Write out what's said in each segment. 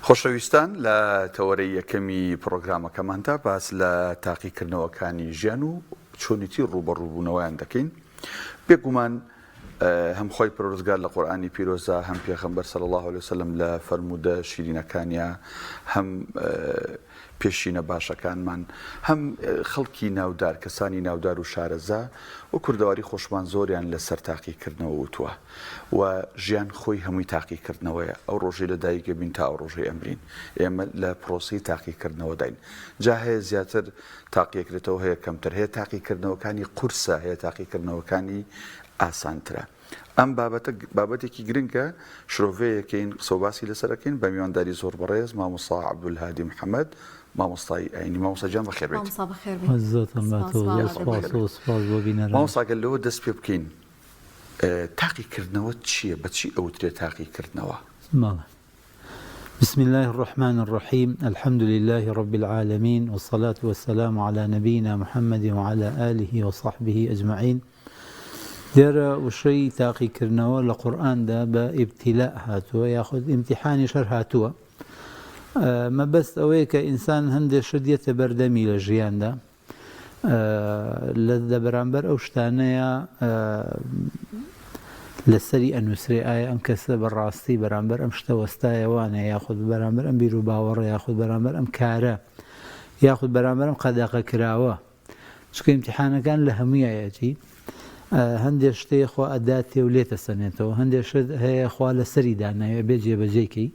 خۆشەویستان لە تەوەرەی یەکەمی پڕۆگرامەکەماندا باس لە تاقیکردنەوەکانی ژیان و چۆنیتی ڕووبەڕووبوونەوەیان دەکەین. بێگومان هەم خوای پەروەردگار لە قورئانی پیرۆزدا هەم پێغەمبەر صلی اللە علیە وسلم لە فەرموودە شیرینەکانیا هەم پێشینە باشەکانمان هەم خەڵکی ناودار کەسانی ناودار و شارەزا و کوردەواری خۆشمان زۆریان لەسەر تاقیکردنەوە وتووە و ژیان خۆی هەمووی تاقیکردنەوەیە ئەو ڕۆژەی لە دایک ئەبین تا ئەو ڕۆژەی ئەمرین ئێمە لە پرۆسەی تاقیکردنەوەداین جا هەیە زیاتر تاقیەکرێتەوە هەیە کەمتر هەیە تاقیکردنەوەکانی قورسە هەیە تاقیکردنەوەکانی ئاسانترە ئەم بابەتە بابەتێکی گرنگە شرۆڤەیەکەین قسە و باسی لەسەر ئەکەین بە میوانداری زۆر بەڕێز مامۆستا عەبدولهادی محەمەد مامۆستای ئاینی مامۆستا گیان بەخێر بێیت. مامۆستا بەخێر بێیت. عزەتم بە سپاس تۆ بۆ زۆر ئامادەبوونت. سپاس و سپاس بۆ بینەران. مامۆستا گەر لەوە دەست پێ بکەین تاقیکردنەوە چییە؟ بە چی ئەوترێ تاقیکردنەوە؟ بەڵێ. بسم اللە الرحمن الرحیم الحمد للە رب العالمین والصلاة والسلام علی نبینا محمد وعلی آله وصحبه اجمعین دیارە وشەی تاقیکردنەوە لە قورئاندا بە ئیبتیلاء هاتووە یاخود ئیمتیحانیش هەر هاتووە مەبەست ئەوەیە کە ئینسان هەندێک شت یەتە بەردەمی لە ژیاندا لە بەرامبەر ئەو شتانەیە لەسەری ئەنووسرێ ئایا ئەم کەسە بە ڕاستی بەرامبەر ئەم شتە وەستایە وانە یاخود بەرامبەر ئەم بیر و باوەڕە یاخود بەرامبەر ئەم کارە یاخود بەرامبەر ئەم قەدەغە کراوە چونکە ئیمتیحانەکان لە هەموویایەتی هەندێک شتێ خوا ئەداتێ و لێتە سەنێتەوە هەندێک شت هەیە خوا لەسەری داناوێ بێ جێبەجێکەی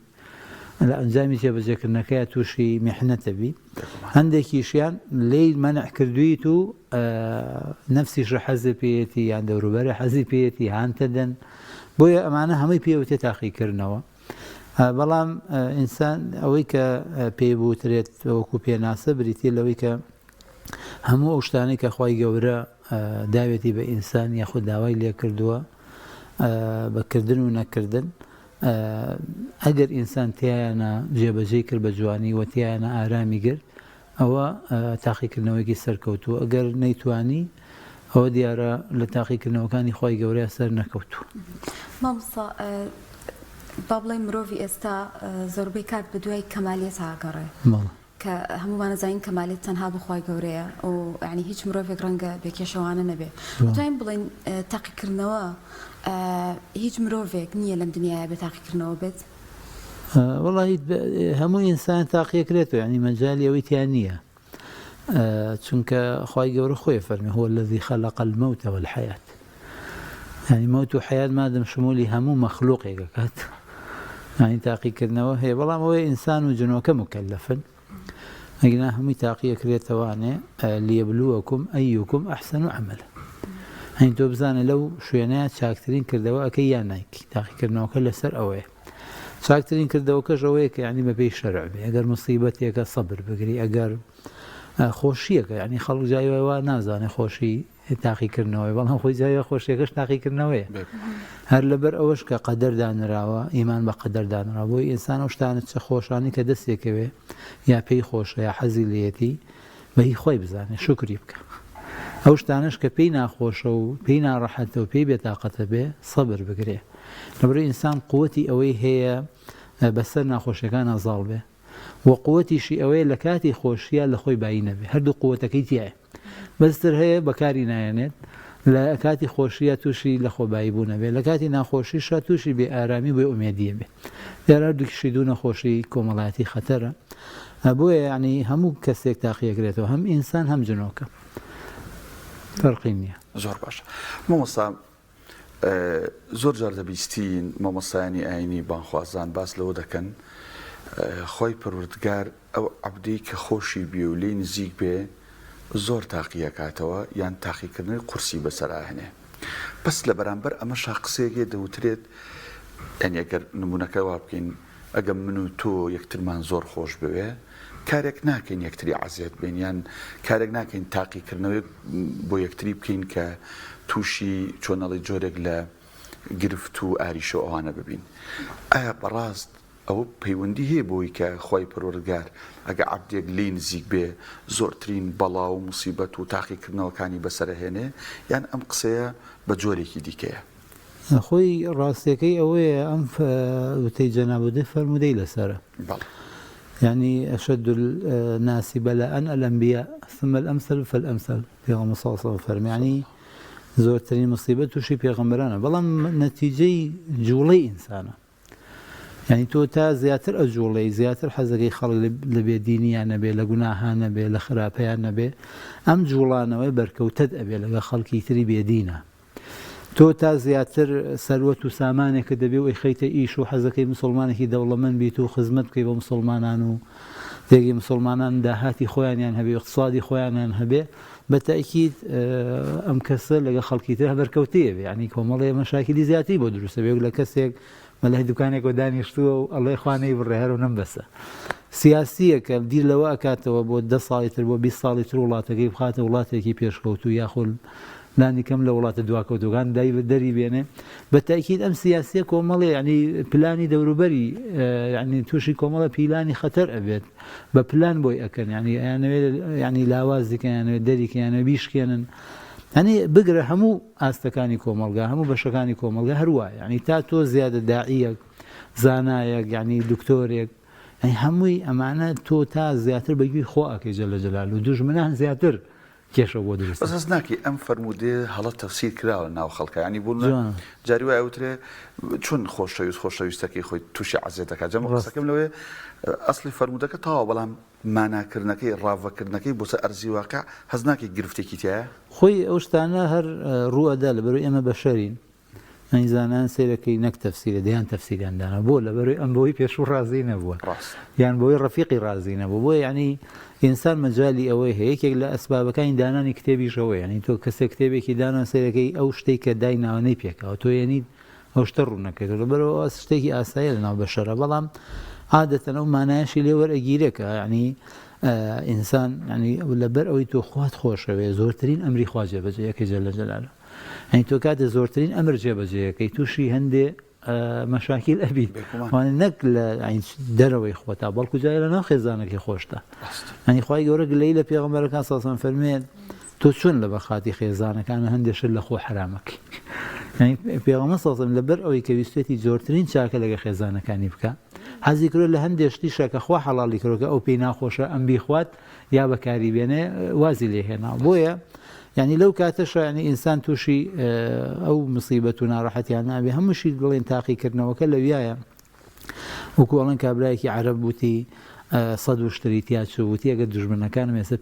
لە ئەنجامی جێبەجێکردنەکەیا تووشی میحنەت ئەبی هەندێکیشیان لێی مەنع کردویت و نەفسیشە حەزی پێیەتی یان دەوروبەرە حەزی پێیەتی هانتەدەن بۆیە ئەمانە هەمووی پێوتێ تاقیکردنەوە بەڵام ئینسان ئەوەی کە پێی بوترێت وەکو پێناسە بریتە لەوەی کە هەموو ئەو شتانەی کە خوای گەورە داوێتی بە ئینسان یاخود داوای لێکردووە بە کردن و نەکردن ئەگەر ئینسان تیایانە جێبەجێی کرد بە جوانی و تیایانە ئارامی گرت ئەوە تاقیکردنەوەیەکی سەرکەوتوو ئەگەر نەیتوانی ئەوە دیارە لە تاقیکردنەوەکانی خوای گەورە سەر نەکەوتوو. مامۆستا با بڵێین مرۆڤی ئێستا زۆربەی کات بەدوای کەمالیەتا ئەگەڕێ. بەڵێ. کە هەموومان ئەزانین کەمالیەت تەنها بۆ خوای گەورەیە و یانی هیچ مرۆڤێک ڕەنگە بێ کێشەوانە نەبێ ئەتوانین بڵێین تاقیکردنەوە هیچ مرۆڤێک نییە لەم دنیاە بێ تاقیکردنەوە بێت؟ وەڵی هەموو ئینسان تاقیەکرێتەوە یعنی مەجالی ئەوەی تیا نییە چونکە خوای گەورە خۆی فەرمی هو الذي خلق الموت والحياة یعنی مەوت و حیات مادەم شمولی هەموو مەخلوقێک ئەکات یعنی تاقیکردنەوە هەیە بەڵام ئەوەی ئینسان و جنۆکە مکەلەفن ئەگینا هەمووی تاقی ئەکرێتەوانێ لیبلوەکم ئەیکم ئەحسن عەمەلا هەین تۆ بزانە لەو شوێنەیە چاکترین کردەوە ئەکەی یان نایکی تاقیکردنەوەکە لەسەر ئەوەیە چاکترین کردەوەکەش ئەوەیە کە یعنی بەپێی شەرع بێ ئەگەر مصیبەتێکە سەبر بگری ئەگەر خۆشیەکە یعنی خەڵک جای وا نازانێ خۆشی تاقیکردنەوەی بەڵام خۆی جای خۆشیەکەش تاقیکردنەوەیە هەر لەبەر ئەوەش کە قەدەر دانراوە ئیمان بە قەدەر دانرا بۆی ئینسان ئەو شتانە چە خۆشانی کە دەستێکەوێ یا پێی خۆشە یا حەزی لێتی بە هی خۆی بزانێ شوکری بکە ئەو شتانەش کە پێی ناخۆشە و پێی ناڕەحەتە و پێی بێتاقەتە بێ سەبر بگرێ لەبەر ئینسان قوتی ئەوەی هەیە بەسەر ناخۆشیەکانا زاڵ بێ و قوتیشی ئەوەیە لە کاتی خۆشییا لە خۆی بایی نەبێ هەردوو قوتەکەی تیایە بەستر هەیە بەکاری نایەنێت لە کاتی خۆشییا تووشی لە خۆبایی بوونە بێ لە کاتی ناخۆشیشا تووشی بێ ئارامی و بێ ئومێدیە بێ دیارە هەردووکیشی دوو نەخۆشی کۆمەڵایەتی خەتەرە بۆیە یعنی هەموو کەسێک تاقیەکرێتەوە هەم ئینسان هەم جنۆکە فەرقی نییە. زۆر باشە مامۆستا زۆر جار دەبیستین مامۆستایانی ئاینی بانخوازان باس لەوە دەکەن خوای پەروەردگار ئەو عەبدەی کە خۆشی بێ و لێی نزیک بێ زۆر تاقیەکاتەوە یان تاقیکردنەوەی قورسی بەسەر ئاهێنێ بەس لە بەرامبەر ئەمەشا قسەیەک هەیە دەوترێت یانی ئەگەر نمونەکە وا بکەین ئەگە من و تۆ یەکترمان زۆر خۆش بوێ کارێک ناکەین یەکتری عەزێت بین یان کارێک ناکەین تاقیکردنەوەیەک بۆ یەکتری بکەین کە تووشی چۆنەڵی جۆرێک لە گرفت و ئاریشە و ئەوانە ببین ئایا بەڕاست ئەوە پەیوەندی هەیە بەوەی کە خوای پەروەردگار ئەگە عەبدێک لێی نزیک بێ زۆرترین بەڵا و موسیبەت و تاقیکردنەوەکانی بەسەرەهێنێ یان ئەم قسەیە بە جۆرێکی دیکەیە؟ خۆی ڕاستیەکەی ئەوەیە ئەم وتەی جەنابت فەرموودەی لەسەرە. بەڵێ. یعنی اشد الناس بلاء الانبیاء ثم الامثل فالامثل پێغەمبەر صلی الله علیه و فەرمی یعنی زۆرترین مصیبەت تووشی پێغەمبەرانە بەڵام نەتیجەی جوڵەی ئینسانە یعنی تۆ تا زیاتر ئەجوڵێی زیاتر حەزەکەی خەڵک لە بێدینیان نەبێ لە گوناهان نەبێ لە خراپەیان نەبێ ئەم جوڵانەوەی بەرکەوتەت ئەبێ لەگە خەڵکی تری بێدینە تۆ تا زیاتر سەروەت و سامانێکت دەبێ و ئەیخەیتە ئیش و حەزەکەی مسوڵمانێکی دەوڵەمەند بیت و خزمەت بکەی بە مسوڵمانان و تێگەی مسوڵمانان داهاتی خۆیانیان هەبێ و اقتصادی خۆیانیان هەبێ بە تەئکید ئەم کەسە لەگە خەڵکی تر بەرکەوتەیە بێ یعنی کۆمەڵێ مەشاکیلی زیاتری بۆ دروستە بێ لە کەسێک مەلای دوکانێکەوە دانیشتووە و ئەڵێ خوا نەیبڕێ هەر ئەونەم بەسە. سیاسییەکە بیر لەوە ئەکاتەوە بۆ دە ساڵی تر بۆ 20 ساڵی تر وڵاتەکەی بخاتە وڵاتێکی پێشکەوتوو یاخود لانی کەم لە وڵاتە دواکەوتووەکان دای دەری بێنێ بە تاکید ئەم سیاسیە کۆمەڵێ ینی پلانی دەوروبەری ینی تووشی کۆمەڵە پیلانی خەتەر ئەبێت بە پلان بۆی ئەکەن ینی ئەیانەوێت ینی لاوازی کەن یانەوێت دەری کەن یانەوێت بیشکێنن یعنی بگرە هەموو ئاستەکانی کۆمەڵگا هەموو بەشەکانی کۆمەڵگا هەر وایە یعنی تا تۆ زیادە داعیەک زانایەک یعنی دکتۆرێک یعنی هەمووی ئەمانە تۆ تا زیاتر بەگوێی خوا ئەکەی جل جلال و دوژمنان زیاتر کێشە بۆ دروست بەس هەست ناکەی ئەم فەرموودەیە هەڵە تەفسیر کراوە ناو خەڵکە یعنی بۆ نمونە جوانە جاری وایە وترێ چۆن خۆشەویست خۆشەویستەکەی خۆی تووشی عەزێت دەکات جا من ڕاست قسەکەم لەوەیە ئەسڵی فەرموودەکە تەواوە بەڵام ماناکردنەکەی، ڕاڤەکردنەکەی بۆ سەر ئەرزی واقیع، هەست ناکەی گرفتێکی تیایە؟ خۆی ئەو شتانە هەر ڕوو ئەدا لەبەرئەوەی ئێمە بەشەرین یانی زانایان سەیرەکەی نەک تەفسیرە دەیان تەفسیریان دانا بۆ لەبەرئەوەی ئەم بەوەی پێشوو ڕازی نەبووە ڕاستە. یان بەوەی ڕەفیقی ڕازی نەبوو بۆیە یانی ئینسان مەجالی ئەوەی هەیە یەکێک لە ئەسبابەکانی دانانی کتێبیش ئەوەیە یانی تۆ کەسێک کتێبێکی دانا سەیرەکەی ئەو شتەی کە دایناوە نەیپێکاوە تۆ یەنیت ئەو شتە ڕوون نەکەیتەوە لەبەرئەوە ئەوە شتێکی ئاساییە لەناو بەشەرە بەڵام عادەتەن ئەو مانایەشی لێ وەرئەگیرێ کە یعنی ئینسان یعنی لەبەر ئەوەی تۆ خوات خۆشەوێ زۆرترین ئەمری خوا جێبەجێ ئەکەی جل جلالە یعنی تۆ کاتێ زۆرترین ئەمر جێبەجێ ئەکەی تووشی هەندێ مەشاکیل ئەبیت وانە نەک لە دەرەوەی خۆتا بەڵکو جای لە ناو خێزانەکەی خۆشتا یعنی خوای گەورە گلەیی لە پێغەمبەرەکان صلی الله علیه و سلم فەرمێ تۆ چۆن لەبەر خاتی خێزانەکانە هەندێ شت لە خۆ حەرامەکەی یعنی پێغەمبەر صلی الله علیه و سلم لەبەر ئەوەی کە ویستێتی زۆرترین چاکە لەگە خێزانەکانی بکە حەزی کرد لە هەندێ شتیشە کە خوا حەڵاڵی کردوە کە ئەو پێی ناخۆشە ئەم بیخوات یا بەکاری بێنێ وازی لێ هێنا بۆیە یعنی لەو کاتەشە یعنی ئینسان تووشی ئەو مصیبەت و ناڕەحەتیان نابێ هەمووشی بڵێن تاقیکردنەوەکە لەویایە وەکو ئەڵێن کابرایەکی عەرەب وتی سەد وشتری تیا چوو وتی ئەگەر دوژمنەکانم ئێستا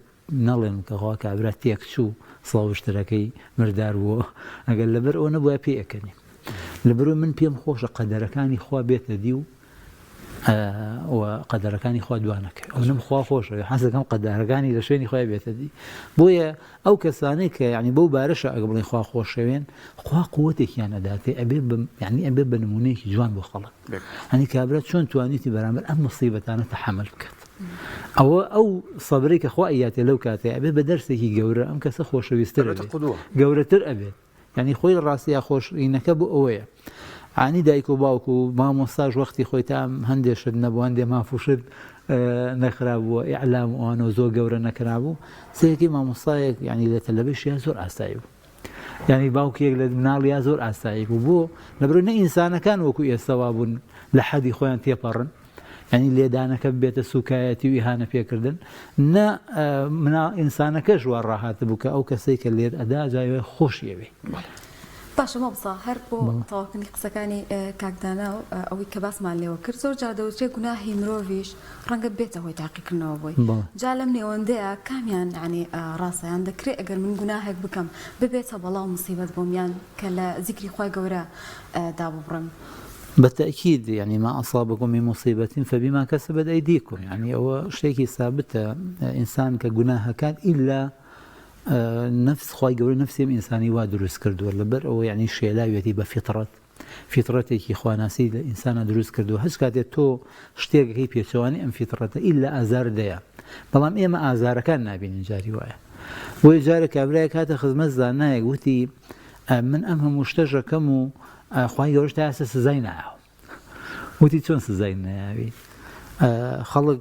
نەڵێن کە خوا کابرا تێک چوو سڵاو وشترەکەی مردار بووە ئەگەر لەبەر ئەوە نەبووە پێ ئەکەنی لەبەرئەوەی من پێم خۆشە قەدەرەکانی خوا بێتە دی و و قەدەرەکانی خوا دوا نەکەوێ ئەونم خوا خۆشەوێ حەزەکەم قەدارەکانی لە شوێنی خۆی بێتە دی بۆیە ئەو کەسانەی کە یعنی بەو بارەشە ئەگە بڵێن خوا خۆشەوێن خوا قوتێکیان ئەداتێ ئەبێ یعنی ئەبێ بە نمونەیەکی جوان بۆ خەڵک هەنی کابرا چۆن توانیتی بەرامبەر ئەم مصیبەتانە تەحەمل بکات ئەوە ئەو سەبرەی کە خوا ئەیاتێ لەو کاتەیە ئەبێ بە دەرسێکی گەورە ئەم کەسە خۆشەویستتر ئەبێتە ئەبێت قدوە. گەورەتر ئەبێت یعنی خۆی لە ڕاستیا خۆشینەکە بۆ ئەوەیە ئانی دایک و باوک و مامۆستاش وەختی خۆی تا ئەم هەندێ شت نەبوو هەندێ ماف و شت نەخرابووە ئیعلام و ئەوانەوە زۆر گەورە نەکرابوو سەیرەکەی مامۆستایەک یعنی لە تەلەبەیشیا زۆر ئاسایی بوو یعنی باوکێک لە مناڵیا زۆر ئاسایی بوو بۆ لەبەرئەوەی نە ئینسانەکان وەکو ئێستا وابوون لە حەدی خۆیان تێپەڕن یعنی لێدانەکە ببێتە سوکایەتی و ئیهانە پێکردن نە منا ئینسانەکەش وا ڕاهاتبوو کە ئەو کەسەی کە لێت ئەدا جای خۆشی ئەوێ. باشە مامۆستا هەر بۆ تەواوکردنی قسەکانی کاک دانا و ئەوەی کە باسمان لێوە کرد زۆر جار دەوترێ گوناهی مرۆڤیش ڕەنگە بێتە هۆی تاقیکردنەوە بۆی جا لەم نێوەندەیە کامیان یانی ڕاستە یان دەکرێ ئەگەر من گوناهێک بکەم ببێتە بەڵا و موسیبەت بۆم یان کە لە زیکری خوای گەورە داببڕم؟ بە تەئکید یانی ما اصابکم من مصیبە فبما کسبت ایدیکم یانی ئەوە شتێکی سابتە ئینسان کە گوناه ئەکات ئیلا نەفس خوای گەورە نەفسی ئەم ئینسانی وا دروست کردووە لەبەر ئەوە یانی شێلاویەتی بە فیتڕەت فیتڕەتێکی خواناسی لە ئینسانە دروست کردووە هەچ کاتێ تۆ شتێکەکەی پێچەوانی ئەم فیتڕەتە ئیلا ئازار دەیە بەڵام ئێمە ئازارەکان نابینین جاری وایە بۆیە جارێک کابرایەک هاتە خزمەت زانایەک وتی من ئەم هەموو شتەش ئەکەم و خوای گەورەش تا ئێستا سزای نایاوم وتی چۆن سزای نایاوی خەڵک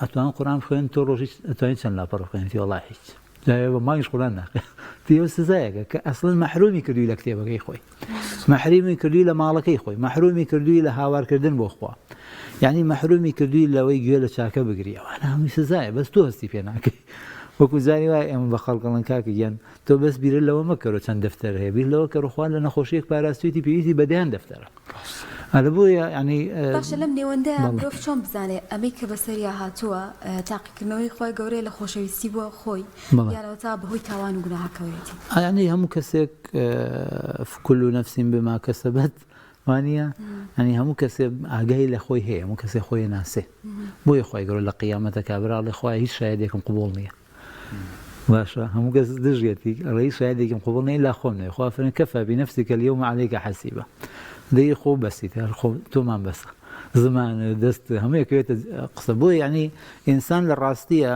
ئەتوان قورآن بخوێن تۆ ڕۆژی ئەتوانی چەند لاپەڕ بخوێنیت وەڵا هیچ. جا بە مانگیش قورئان ناخوێنێ. پێوە سزایەکە کە ئەسڵەن مەحرومی کردووی لە کتێبەکەی خۆی، مەحریمی کردووی لە ماڵەکەی خۆی، مەحرومی کردووی لە هاوارکردن بۆ خوا، یعنی مەحرومی کردووی لەوەی گوێ لە چاکە بگری. ئەوانە هەمووی سزایە، بەس تۆ هەستی پێ ناکەی. وەکو جاری وایە ئێمە بە خەڵک ئەڵێن کاکە گیان تۆ بەس بیرە لەوە مەکەرۆ چەند دەفتەر هەیە، بیر لەوە کەرۆ خوا لە نەخۆشیەک پاراستویتی پێویستی بە دەیان دەفتەرە. ئەرە بۆیە یعنی باشە لەم نێوەندە مرۆڤ چۆن بزانێ ئەمەی کە بەسەریا هاتووە تاقیکردنەوەی خوای گەورەیە لە خۆشەویستی بۆ خۆی یان ئەوەتا بەهۆی تاوان و گوناهەکەوەیەتی؟ یعنی هەموو کەسێک كل نفس بما كسبت وانە ینی هەموو کەسێ ئاگای لە خۆی هەیە هەموو کەسێ خۆی ناسێ بۆیە خی گەورە لە قیامەتە کابراڵێ خخوای هیچ شایدێکم قوبڵ نییە باشە هەموو کەس دژیەتی ئەڵێی شایدێکم قبوڵ نیە لا خۆم نەوێ خوا فەرمی کفا بنفسک اليوم عليک حسیبا دەی خۆ بەسیت هەر خۆ تۆمان بەسە زمان دەست هەموو یەکەوێتە قسە بۆ یعنی ئینسان لە ڕاستیە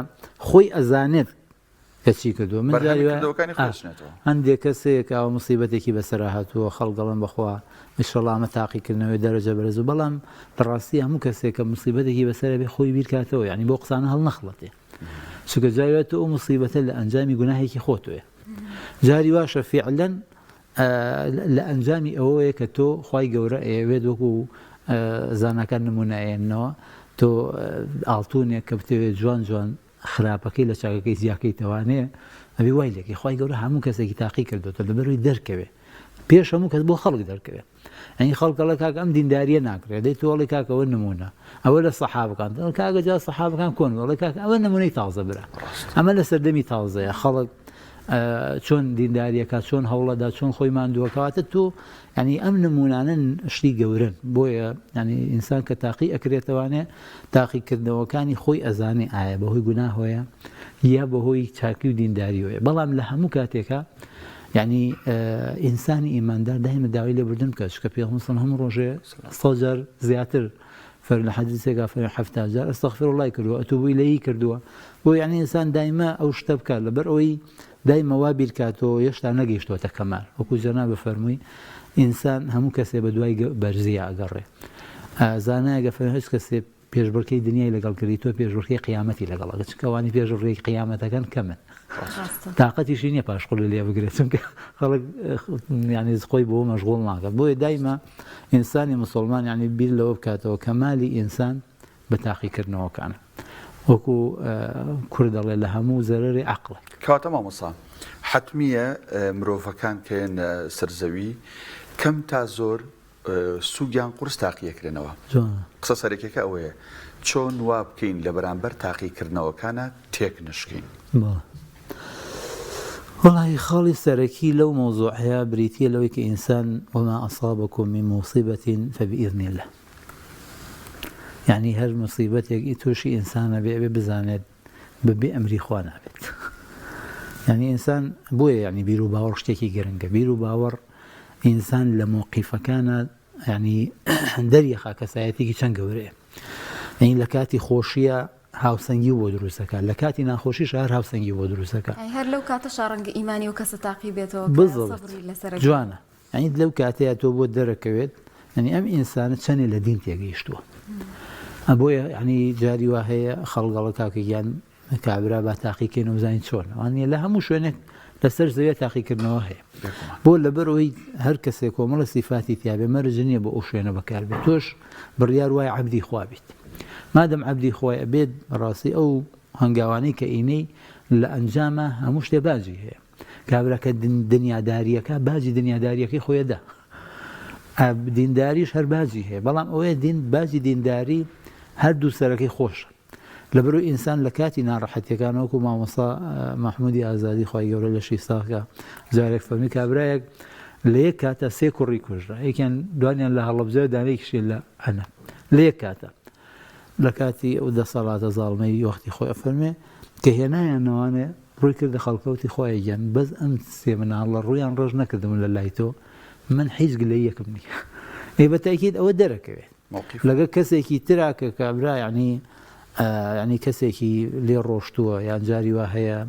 خۆی ئەزانێت کە چی کردووە من جاری وایە کردەوەکانی خۆی ئەچنێتەوە. هەندێک کەسێک ئاوا موسیبەتێکی بەسەرا هاتووە خەڵک دەڵێن بەخوا ئیشەڵا ئەمە تاقیکردنەوەی دەرەجە بەرز و بەڵام لە ڕاستی هەموو کەسێک کە موسیبەتێکی بەسەرە بێ خۆی بیرکاتەوە یعنی بۆ قسانە هەڵنەخڵەتێ چونکە جاری وایە تۆ ئەو موسیبەتە لە ئەنجامی گوناهێکی خۆتۆیە جاری واشە فعلەن لە ئەنجامی ئەوەیە کە تۆ خوای گەورە ئەیەوێت وەکو زاناکان نمونە ئەیەنەوە تۆ ئاڵتونێک کە بتەوێت جوان جوان خراپەکەی لە چاکەکەی جیاکەیتەوانێ ئەبێ وای لێکەی خوای گەورە هەموو کەسێکی تاقی کردوتە لەبەروی دەرکەوێ پێش هەموو کەس بۆ خەڵک دەرکەوێ ئەنی خەڵک ئەڵێ کاکە ئەم دینداریە ناکرێت دەی تۆ ئەڵێ کاکە ئەوە نمونە ئەوە لە سەحابەکان دەڵێ کاکە جا سەحابەکان کۆن ئەڵێ کاکە ئەوە نمونەی تازە برا ئەمە لە سەردەمی تازەیە خەڵک چۆن دینداریەکە چۆن هەوڵەدا چۆن خۆی ماندووە کەواتە تۆ ینی ئەم نمونانە شتی گەورن بۆیە ینی ئینسان کە تاقی ئەکرێتەوانێ تاقیکردنەوەکانی خۆی ئەزانێ ئایا بەهۆی گوناهۆیە یا بەهۆی چاکی و دینداریەوەیە بەڵام لە هەموو کاتێکا یعنی ئینسانی ئیماندار دایمە داوای لێبوردن بکات چونکە پێغەمبەر صلی هەموو ڕۆژێ سەد جار زیاتر فەر لە حەدیسێکا فەرمی 70 جار استغفر الله کردووە اتوب الیه کردووە بۆ یعنی ئینسان دایمە ئەو شتە بکات لەبەر ئەوەی دایمە وا بیرکاتەوە هێشتا نەگەیشتووەتە کەمال وەکو جەنابە فەرمووی ئینسان هەموو کەسێ بە دوای بەرزیە ئەگەڕێ زانایەکە فەرمی هیچ کەسێ پێشبڕکێی دنیای لەگەڵ کردی تۆ پێشبڕکێی قیامەتی لەگەڵ ئەکەی چونکە ئەوانی پێشبڕکێی قیامەتەکەن کەمن تاقەتیشی نییە پاشقولی لێ بگرێت چونکە خەڵک یعنی خۆی بۆ مەشغوڵ ناکات بۆیە دایمە ئینسانی مسلمان یعنی بیر لەوە بکاتەوە کەمالی ئینسان بە تاقیکردنەوەکانە وەکو کورد دەڵێ لە هەموو زەرەری عەقڵێک. کەواتە مامۆستا حەتمییە مرۆڤەکان کە یەنە سەر زەوی کەم تا زۆر سوک یان قورس تاقیەکرێنەوە. قسە سەرەکیەکە ئەوەیە چۆن وا بکەین لە بەرامبەر تاقیکردنەوەکانا تێک نەشکێین؟ بەڵێ وەڵاهی خاڵی سەرەکی لەو مەوزوعەیە بریتیە لەوەی کە ئینسان وما اصابکم من مصیبە فباذن اللە یانی هەر مصیبەتێک تووشی ئینسان ئەبێ ئەبێ بزانێت بە بێ ئەمری خوا نابێت یعنی ئینسان بۆیە یعنی بیر و باوەڕ شتێکی گرنگە بیر و باوەڕ ئینسان لە مۆقیفەکانە ینی دەریەخا کەسایەتێکی چەند گەورەیە یعنی لە کاتی خۆشیە هاوسەنگی بۆ دروستەکە لە کاتی ناخۆشی شار هاوسەنگی بۆ دروستەکە هەر لەو کاتە شاڕەنگە ئیمانی و کەسە تاقی بێتەوە لەسەر جوانە یانی لەو کاتەیا تۆ بۆت دەرەکەوێت یانی ئەم ئینسانە چەنێ لە دین تێگەیشتووە بۆیە یانی جاری وا هەیە خەڵگەڵە کاکە گیان کابرا با تاقیکەین و بزانین چۆن وانە لە هەموو شوێنێک لەسەر زەویە تاقیکردنەوە هەیە بۆ لەبەرەوەی هەر کەسێک کۆمەڵە سیفاتی تیاابێ مەرج نییە بۆ ئەو شوێنە بەکاربێت تۆش بڕیار وای عەبدی خوا بیت مادەم عەبدی خوای ئەبێت بەڕاستی ئەو هەنگاوانەی کە ئینەی لە ئەنجامە هەموو شتێ باجی هەیە کابرا کە دنیاداریەکە باجی دنیاداریەکەی خۆی ئەدا دینداریش هەر باجی هەیە بەڵام ئەوەیە دین باجی دینداری هەردوو سەرەکەی خۆشە لەبەرو ئینسان لە کاتی ناڕەحەتیەکان وەکو مامۆستا مەحمودی ئازادی خوای گەورە لەشی ساغکە جارێک فەرمی کابرایەک لە یەک کاتە سێ کوڕی کوژرا یەکیان دوانیان لە هەڵەبجە دانێکیشی لە ئەنە لە یەک کاتە لە کاتی ئەو دەسەڵاتە زاڵمەی وەختی خۆی ئەفەرمێ کە هێنایانەوانێ ڕووی کردە خەڵکە وتی خوایە گیان بەس ئەم سێ مناڵە ڕوویان ڕەش نەکردم لە لای تۆ من هیچ گلەییەکم نییە ئێ بە تاکید ئەوە دەرەکەوێت لەگە کەسێکی ترا کە کابرا یعنی یعنی کەسێکی لێ ڕۆشتووە یان جاری وا هەیە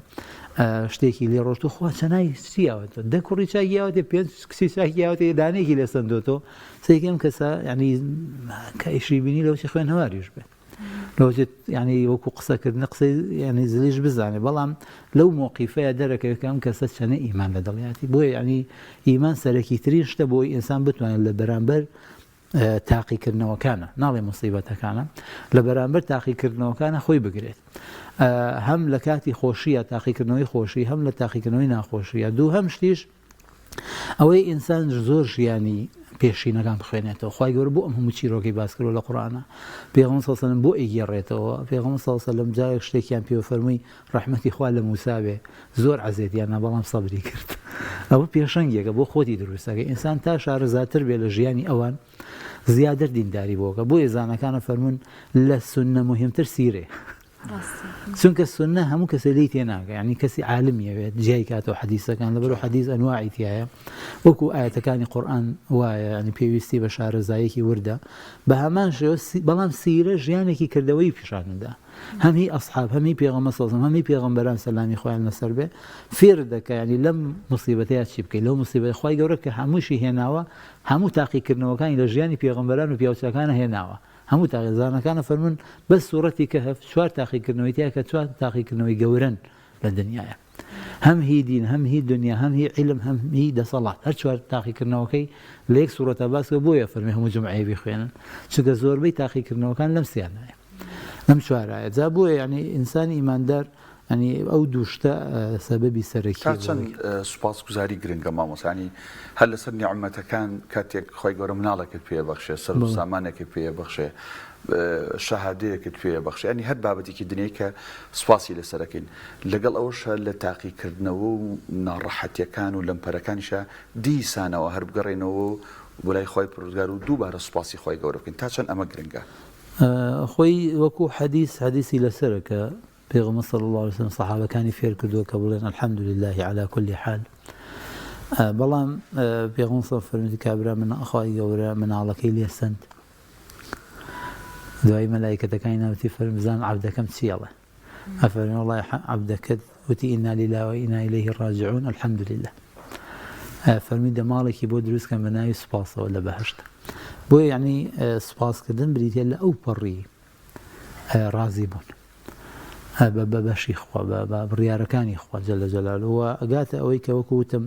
شتێکی لێ ڕۆشتوو خوا چەنای چیاوەتە دە کوڕی چاکیاوەتێ پێنج کچی چاکیاوەتێ دانێکی لێ سەندۆتەوە سێکەم کەسە یعنی کە ئیشی بینی لەوچی خوێن هەواریش بێت. لەوەچێت ینی وەکو قسەکردن قسەی ینی زلیش بزانێ بەڵام لەو مۆقیفەیە دەرەکەوێت کە ئەم کەسە چەنە ئیمان لە دڵیاتی بۆیە ینی ئیمان سەرەکی ترین شتە بۆی ئینسان بتوانێت لە بەرامبەر تاقیکردنەوەکانە ناڵێ مصیبەتەکانە لە بەرامبەر تاقیکردنەوەکانە خۆی بگرێت هەم لە کاتی خۆشیە تاقیکردنەوەی خۆشی هەم لە تاقیکردنەوەی ناخۆشیە دوو هەم شتیش ئەوەی ئینسان زۆر ژیانی پێشینەکان بخوێنێتەوە خوای گەورە بۆ ئەم هەموو چیرۆکەی باس کردووە لە قورئانا پێغەمبەر صلی الله علیه و سلم بۆ ئەیگێڕێتەوە پێغەمبەر صلی الله علیه و سلم جارێک شتێکیان پێ فەرمووی ڕەحمەتی خوا لە موسا بێ زۆر عەزێتیان نا بەڵام سەبری کرد ئەوە پێشەنگێکە بۆ خۆتی دروستەکە ئینسان تا شارەزاتر بێ لە ژیانی ئەوان زیاتر دینداری بۆکە بۆیە زانەکانە فەرمونون لە سوننە مهمتر سیرێ چونکە سوننە هەموو کەسێ لێی تێناگا یانی کەسی عالم یەوێت جیای کاتەوە حەدیسەکان لەبەرو حەدیس ئەنواعی تایە وەکو ئاەتەکانی قورئان وایە ینی پێویستی بە شارەزایەکی وردە بە هەمان شێوە بەڵام سیرە ژیانێکی کردەوەی پیشاندا هەمی ئەسحاب هەمی پێغەمبەر صلی الله هەمی پێغەمبەران سەلامی خۆیان لەسەر بێ فێر دەکە ینی لەم مصیبەتەیە چی بکەیت لەو مصیبەت خوای گەورە کە هەمووشی هێناوە هەموو تاقیکردنەوەکانی لە ژیانی پێغەمبەران و پیاوچاکانە هێناوە هەموو تاقی زاناکان ئەفەرموون بەس سوڕەتی کەهف چوار تاقیکردنەوەی تیا کە چوار تاقیکردنەوەی گەورەن لە دنیایا هەم هی دین هەم هی دنیا هەم هی عیلم هەم هی دەسەڵات هەر چوار تاقیکردنەوەکەی لە یەک سوڕەتا باس کە بۆیە فەرمی هەموو جومعەیە بیخوێنن چونکە زۆربەی تاقیکردنەوەکان لەم سیانایە لەم چوارایە جا بۆیە یعنی ئینسانی ئیماندار یعنی ئەو دوو شتە سەبەبی سەرەکیە تا چەند سوپاسگوزاری گرنگە مامۆستا یعنی هەر لەسەر نیعمەتەکان کاتێک خوای گەورە مناڵێکت پێ بەخشێ سەر و سامانێکت پێ بەخشێ شەهادەیەکت پێ بەخشێ ینی هەر بابەتێکی دنیای کە سوپاسی لەسەرەکەین لەگەڵ ئەوەشە لە تاقیکردنەوە و ناڕەحەتیەکان و لەمپەرەکانیشە دیسانەوە هەر بگەڕێنەوە بۆ لای خوای پەروەردگار و دووبارە سوپاسی خوای گەورە بکەین تا چەند ئەمە گرنگە؟ خۆی وەکو حەدیس حەدیسی لەسەرە کە پێغەمبەر صلی اللە علیە وسلم سەحابەکانی فێر کردووە کە بڵێن الحمد للە علی کل حال بەڵام پێغەمبەر صلی فەرمووی کابرا من خوای گەورە مناڵەکەی لێ سەند دوایی مەلایکەتەکانی ناوتی فەرم بزان عەبدەکەم چی ئەڵێ ئەفەرمێ وەڵای عەبدەکەت وتی ئینا لله و ئینا ئیلەیه ڕاجعون الحمد لله فەرمی دەماڵێکی بۆ دروست کەن بە ناوی سوپاسەوە لە بەهەشت بۆیە یعنی سوپاسکردن بریتە لە ئەو پەڕی ڕازی بوون بە بەشی خوا بە بڕیارەکانی خوا جل جلاله و ئەگاتە ئەوەی کە وەکو وتم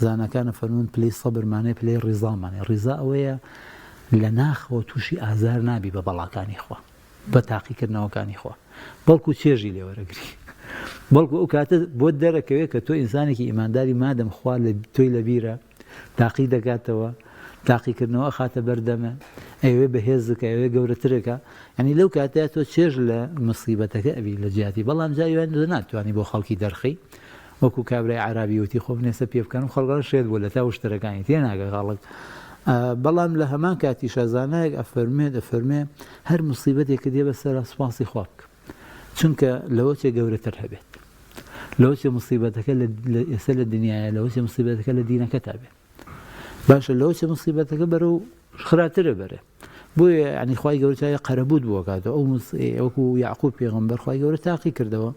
زاناکانە فەرموون پلەی سەبرمانەیە پلەی ڕیزامانەیە ڕیزا ئەوەیە لە ناخەوە تووشی ئازار نابی بە بەڵاکانی خوا بە تاقیکردنەوەکانی خوا بەڵکو چێژی لێوەرەگری بەڵکو ئەو کاتە بۆت دەرەکەوێت کە تۆ ئینسانێکی ئیمانداری مادەم خوا لە تۆی لەبیرە تاقی دەکاتەوە تاقیکردنەوە ئەخاتە بەردەمە ئەوێ بەهێزکە ئەوێ گەورەترەکە یعنی لەو کاتە تۆ چێژ لە مصیبەتەکە ئەبی لە جیاتی بەڵام جاری وای ناتوانانی بۆ خەڵکی دەرخی وەکو کابرای عەرابی وتی خۆ من ئێستا پێ بکەنم خەڵک شێت بوو لە تا وشترەکانی تێ ناگە خەڵک بەڵام لە هەمان کاتیشا زانایەک ئەفەرموێت ئەفەرموێ هەر مصیبەتێکت دێ بەسەرا سوپاسی خوا بکە چونکە لەوە چێ گەورەتر هەبێت لەوە چێ مصیبەتەکە لە ئێستا لە دنیاە لەوە چێ مصیبەتەکە لە دینەکەتا بێت باشە لەوە چێ مصیبەتەکە بەرەو خراپترە بەرێ بۆیە یعنی خوای گەورە چاوی قەرەبووت بۆ کاتەوە ئەو وەکو یعقوب پێغەمبەر خوای گەورە تاقی کردەوە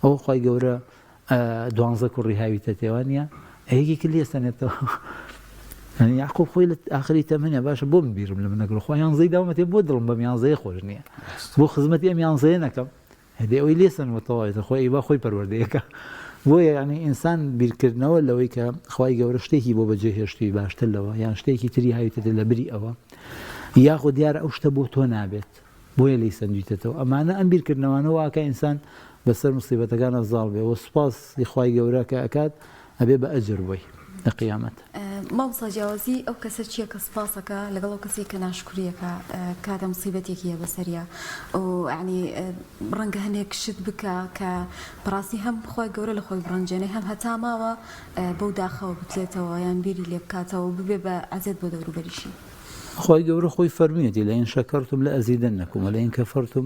ئەو خوای گەورە دوانزە کوڕی هاویتە تێوانە یەکێکی لێسەنێتەوە یعنی یعقوب خۆی لە ئاخری تەمەنە باشە بۆ من بیرم لە من نەگرو خوا یانزەی داومەتێ بۆ دڵم بەم یانزەیە خۆش نییە بۆ خزمەتی ئەم یانزەیە نەکەم هەدی ئەوەی لێ سەنوە تەواوی تر خۆی ئەیبا خۆی پەروەردەیەکە بۆیە یعنی ئینسان بیرکردنەوە لەوەی کە خوای گەورە شتێکی بۆ بەجێ هێشتووی باشتر لەوە یان شتێکی تری هاویتە لە بری ئەوە یاخود دیارە ئەو شتە بۆ تۆ نابێت بۆیە لێی سەنجیتەتەوە ئەمانە ئەم بیرکردنەوانە واکە ئینسان بەسەر مصیبەتەکانە زاڵ بێ وە سوپاسی خوای گەورە کە ئەکات ئەبێ بە ئەجر بۆی لە قیامەت. مامۆستا جیاوازی ئەو کەسە چیە کە سپاسەکا لەگەڵ ئەو کەسەی کە ناشکوریەکا کاتە موسیبەتێکی هەیە بەسەریا و یەعنی ڕەنگە هەنێک شت بکا کە بەڕاستی هەم خوای گەورە لە خۆی بڕەنجێنێ هەم هەتا ماوە بەو داخەوە بتلێتەوە یان بیری لێ بکاتەوە و ببێ بە عەزێت بۆ دەوروبەریشی. خوای گەورە خۆی فەرموویەتی لئن شکرتم لازیدنکم ولئن کفرتم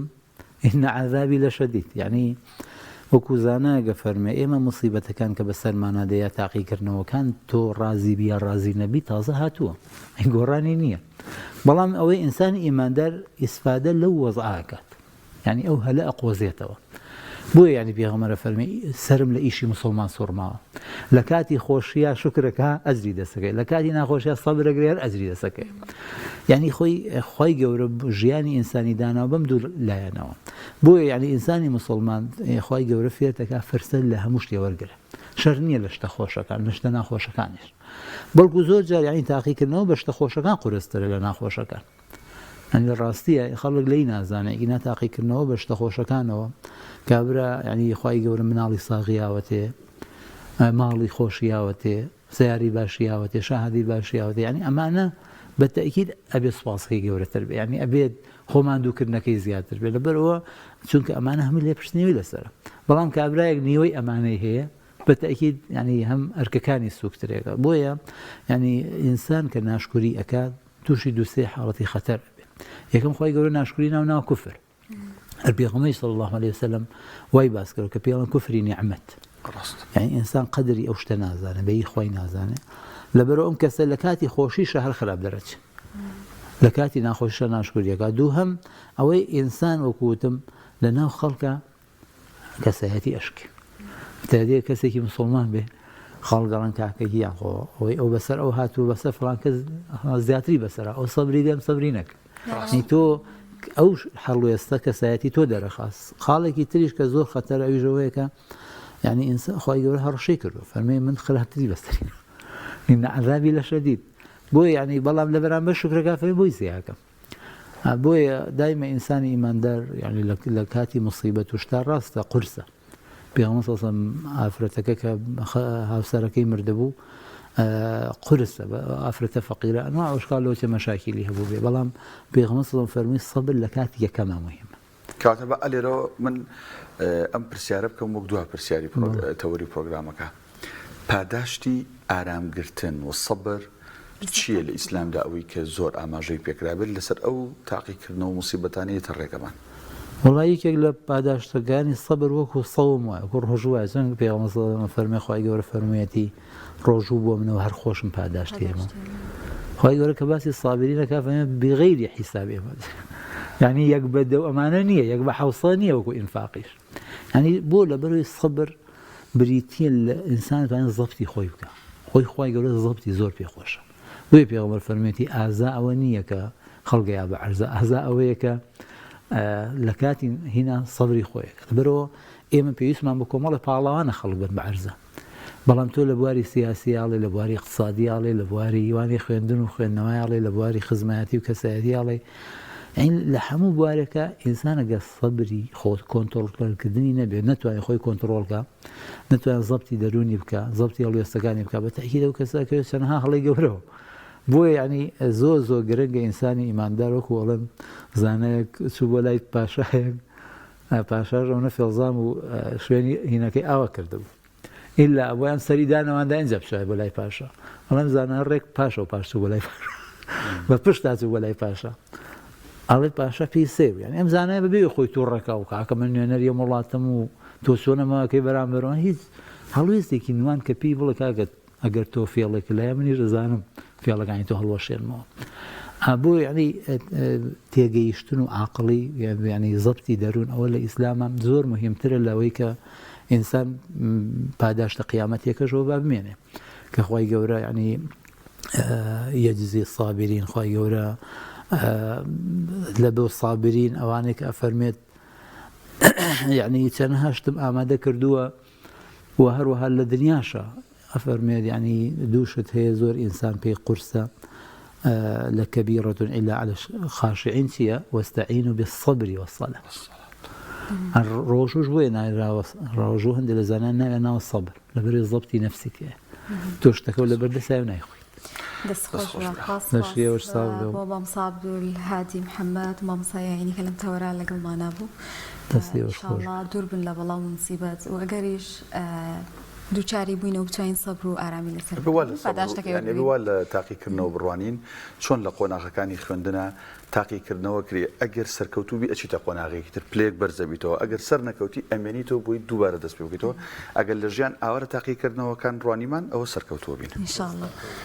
ان عذابی لشدید یەعنی وەکو زانایەک ئەفەرموێ ئێمە موسیبەتەکان کە بەسەرمانا دێ یا تاقیکردنەوەکان تۆ ڕازی بی یا ڕازی نەبی تازە هاتووە گۆڕانی نییە بەڵام ئەوەی ئینسانی ئیماندار ئیسفادە لەو وەزعە ئەکات یعنی ئەو هەلە ئەقۆزێتەوە بۆیە یعنی پێغەمبەر فەرمی سەرم لە ئیشی مسلمان سوڕماوە. لە کاتی خۆشییا شوکرەکا ئەجری دەسەکەی لە کاتی ناخۆشیا سەبرەگرێ هەر ئەجری دەسەکەی یعنی خۆی خی گەورە ژیانی ئینسانی داناوە بەم دوو لایەنەوە بۆیە یعنی ئینسانی مسلمان خی گەورە فێرتەکە فرسەت لە هەموو شتێ وەرگرە شەر نییە لە شتە خۆشەکان لە شتە ناخۆشەکانیش بەڵکو زۆر جار یعنی تاقیکردنەوە بە شتە خۆشەکان قورسترە لە ناخۆشەکان یانی لە ڕاستیە خەڵک لێی نازانێ ئینا تاقیکردنەوە بە شتە خۆشەکانەوە کابرا یعنی خوای گەورە مناڵی ساغی یاوەتێ ماڵی خۆشی یاوەتێ سیاری باشی یاوەتێ شەهادەی باشی یاوەتێ یعنی ئەمانە بە تەئکید ئەبێ سوپاسەکەی گەورەتر بێ یعنی ئەبێت خۆمان دووکردنەکەی زیاتر بێ لەبەرەوە چونکە ئەمانە هەموو لێپرسینەوەی لەسەرە بەڵام کابرایەک نیوەی ئەمانەی هەیە بە تەئکید یعنی هەم ئەرکەکانی سوکترێکە بۆیە یعنی ئینسان کە ناشکوری ئەکات تووشی دوو سێ حاڵەتی خەتەر ئەبێ یەکەم خوای گەورە ناشکری ناو ناو کوفر هەر پێغەمبەری صلی الله علیه وسلم وای باس کرد کە پێڵن کوفری نیعمەت ڕاست یعنی ئینسان قەدری ئەو شتە نازانێ بەی خۆی نازانێ لەبەرئەوە ئەم کەسە لە کاتی خۆشی شەهر خراپ دەرەچێ لە کاتی ناخۆشیشە ناشکریەکە دووهەم ئەوەی ئینسان وەکوتم لە ناو خەڵکە کەسایەتی ئەشکێ تادێ کەسێکی مسلمان بێ خەڵک دەڵێن کاکە گیان خۆ ئەوەی ئەو بەسەر ئەو هاتوو بەسەر فڵان کەس زیاتری بەسەرە ئەو سەبری دێم سەبری نەکرد تۆ ئەو هەڵوێستە کەسایەتی تۆ دەرەخاست خاڵێکی تریش کە زۆر خەتەر ئەویش ئەوەیە کە یعنی ئینسان خی گەورە هەڕەشەی کردو فەرمی من خراپتری بەسەری إن عذابي لشديد بۆ یعنی بەڵام لە بەرامبەر شکرەکە فەرمی بۆی زیاکەم بۆیە دایمە ئینسانی ئیماندار یعنی لە کاتی مصیبەت و شتا ڕاستە قورسە پێغەمبەر صلی الله ئافرەتەکە کە هاوسەرەکەی مردبوو قورسە ئافرەتە فەقیرە ئەنوا ئەوشکال لەوچە مەشاکیلی هەبوو بێ بەڵام پێغەمبەر صلی الله فەرمی سەبر لە کاتی یەکەما مهمە کەواتە با ئەلێرەوە من ئەم پرسیارە بکەم وەک دوا پرسیاری تەوەری پرۆگرامەکە پاداشتی ئارامگرتن و سەبر چییە لە ئیسلامدا ئەوەی کە زۆر ئاماژەی پێکرابێت لەسەر ئەو تاقیکردنەوە موسیبەتانە یەتە ڕێگەمان؟ وەڵا یەکێک لە پاداشتەکانی سەبر وەکو سەوم وایە وەکو ڕۆژوو وایە چۆن پێغەمبەر صلی اللە علیه و سلم فەرمووی خوای گەورە فەرموویەتی ڕۆژوو بۆ منەوە هەر خۆشم پاداشتی ئێمە خوای گەورە کە باسی صابرین ئەکا فەرمووی بغیر حساب ئێمە یعنی یەک بە دە ئەمانە نییە یەک بە حوسە نییە وەکو ئینفاقیش یعنی بۆ لەبەرەوەی سەبر بریتییە لە ئینسان توانێت زەبتی خۆی بکا خۆی خوای گەورە زەبتی زۆر پێ خۆشە بۆیە پێغەمبەر فەرموویەتی ئازا ئەوە نییە کە خەڵک یا بە عەرزە ئازا ئەوەیە کە لە کاتی هینا سەبری خۆی لەبەرەوە ئێمە پێویستمان بە کۆمەڵە پاڵەوانە خەڵک بن بە عەرزە بەڵام تۆ لە بواری سیاسیاڵێ لە بواری اقتصادیاڵێ لە بواری یوانی خوێندن و خوێندنەوەیاڵێ لە بواری خزمایەتی و کەسایەتیاڵێ لە هەموو بوارێکە ئینسانە گە سەبری خۆ کۆنتۆڵکردنی نەبێت نەتوانێت خۆی کۆنتڕۆڵکە نەتوانێت زەبتی دەروونی بکە زەبتی هەڵوێستەکانی بکە بە تەئکید ئەو کەسە ئەکەوێت چەنەها هەڵەی گەورەوە بۆیە یعنی زۆر زۆر گرنگە ئینسانی ئیماندار وەکو ئەڵێن زانایەک چوو بۆ لای پاشایەک پاشاش ئەونە فێڵزان و شوێنی هینەکەی ئاوا کردبوو ئیلا ئەبوایان سەری دانەواندا ئینجا بچوایە بۆ لای پاشا ئەڵێم زانا ڕێک پاشەوە پاش چوو بۆ لای پاشا بە پشتا چوو بۆ لای پاشا ئەڵێ پاشا پێی سەیر بوو یانی ئەم زانایە بەبێ خۆی تووڕەکە و کاکە من نوێنەری ئەم وڵاتەم و تۆ چۆن ئەمەکەی بەرامبەرەوە هیچ هەڵوێستێکی نوان کە پێی بڵێ کاکە ئەگەر تۆ فێڵێک لای منیش دەزانم فێڵەکانی تۆ هەڵوەشێنمەوە بۆ یعنی تێگەیشتن و عاقڵی یعنی زەبتی دەروون ئەوە لە ئیسلامە زۆر مهمترە لەوەی کە ئینسان پاداشتە قیامەتێکەشەوە با بمێنێ کە خوای گەورە یعنی یەجزی الصابرین خوای گەورە لە بۆ صابرین ئەوانێک کە ئەفەرمێت یعنی چەندها شتم ئامادە کردووە و هەروەها لە دنیاشە ئەفەرمێت یعنی دوو شت هەیە زۆر ئینسان پێی قورسە لە کەبیرەتون إلا على الخاشعين چییە واستعینوا بالصبر والصلاة ڕۆژوش بۆیە ناوە ڕۆژوو هەندێک لە زانایان ناویان ناوە سەبر لەبەرئ زەبتی نەفسی تیایە تۆ شتەکەو لەبەر دەسایە و نایخۆیت. دەست خۆش بەخوا دەستی ئێوەش سوپاس ساغ بێ. بۆ مامۆستا عەبدولهادی محەمەد مامۆستای ئاینی کە لەم تەوەرە لەگەڵمانا بوو دەستی ئێوەش خۆش ئینشاڵڵا دوور بن لە بەڵا و موسیبەت و ئەگەریش دووچاری بووینەوە بتوانین سەبر و ئارامی لەسەر ئەبێ وا بکەین لە سەبر و پاداشتەکەی یانی ئەبێ وەربگرین. وا لە تاقیکردنەوە بڕوانین چۆن لە قۆناغەکانی خوێندنا تاقیکردنەوە کرێ ئەگەر سەرکەوتوو بی ئەچیتە قۆناغێکی تر پلەیەک بەرز ئەبیتەوە ئەگەر سەرنەکەوتی ئەمێنیتەوە بۆی دووبارە دەست پێ بکەیتەوە ئەگەر لە ژیان ئاوا لە تاقیکردنەوەکان ڕوانیمان ئەوە سەرکەوتوو ئەبین. ان شاء اللە.